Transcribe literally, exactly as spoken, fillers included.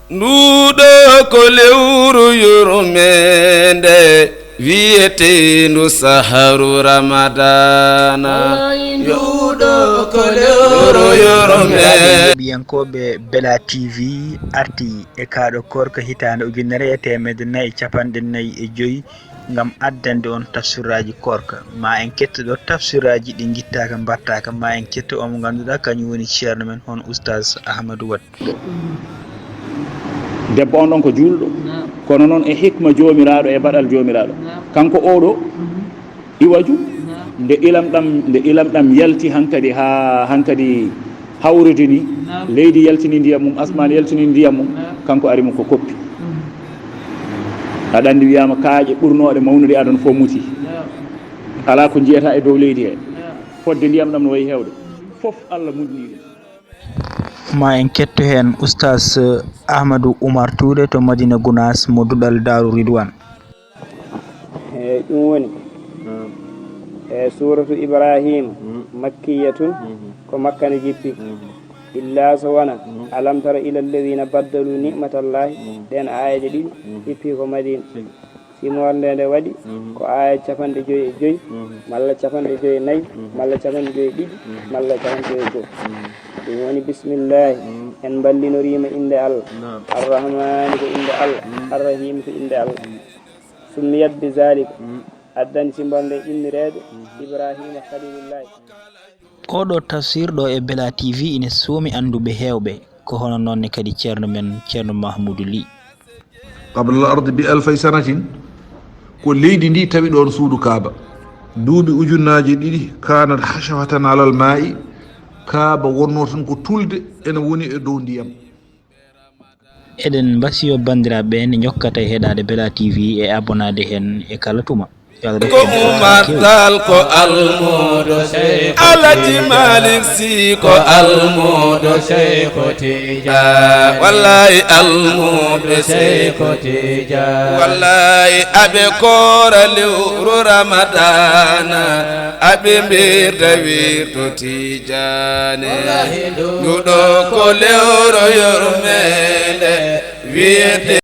Nduɗo ko lewru yurmeende, wiyeteendu saharu Ramadana. Ay, nduɗo ko lewru yurmeende. Heɗiyankooɓe Bela T V arti e kaaɗo koorka hitaande ujunere e teemedde nayi e capanɗe nayi e joyi ngam addande on tafsiraaji koorka. Ma en ketto ɗo tafsiraaji ɗi ngittaaka mbattaaka. Ma en ketto o mo ngannduɗaa kañum woni ceerno men, hono Oustaz Ahmadou Wat. Debbo on ɗon ko juulɗo, kono noon e hikma Joomiraaɗo e baɗal Joomiraaɗo, kanko oo ɗo iwaju, nde ilam ɗam, nde ilam ɗam yalti hankadi haa hankadi hawrude ni, leydi yaltini ndiyam mum, asmaan yaltini ndiyam mum, kanko ari mo ko koppi. Aɗa anndi wiyaama kaaƴe ɓurnooɗe mawnude aduna fof muti. Alaa ko njiyata e dow leydi he. Fodde ndiyam ɗam no wayi heewde. Fof Allah muññi ɗum. Ma en ketto heen Oustaz Ahmadou Oumar Touré to Madina Gounass mo duɗal Daaru Ridwan. Eey, ɗum woni e suuratu Ibraahiima, makkiyatun, ko Makka nde jippi, illaa so wonaa, alam tara ila alladina baddalu ni'matallahi, ɗeen aayeeje ɗiɗi hippii ko Madiina. Simoore nde nde waɗi ko aaya capanɗe joyi e joyi, malla capanɗe joyi e nayi, malla capanɗe joyi e ɗiɗi, malla capanɗe joyi e goo. Ɗum woni bismillaahi, en mballinoriima innde Allah, arrahmaani ko innde Allah, arrahiimi ko innde Allah. Summiyat bi zaalika, addani simbal nde innireede Ibraahiima Khaliilullaahi. Oo ɗoo tafsir ɗo e Bela T V ine soomi annduɓe heewɓe, ko hono noon ne kadi ceerno men ceerno Mahmuudu Lih. Qabla al-ardi bi alfay sanatin, ko leydi ndi tawi ɗoon suudu Kaaba. Duuɓi ujunnaaji ɗiɗi, kaanat hashafatan alal maa'i, Kaaba wonnoo tan ko tulde ene woni e dow ndiyam. Eɗen mbasiyo banndiraaɓe ɓe nde njokkata e heɗaade Bela T V e abonaade heen e kala tuma. Ko Umar Taal ko almuudo Seyku Alaji Malik Si ko almuudo Seyku Tijaan. Wallahi almuudo Seyku Tijaan. Wallahi aɓe koora lewru Ramadana, aɓe mbirda wirdo Tijaane. Nduɗo ko lewru yurmeende wiyete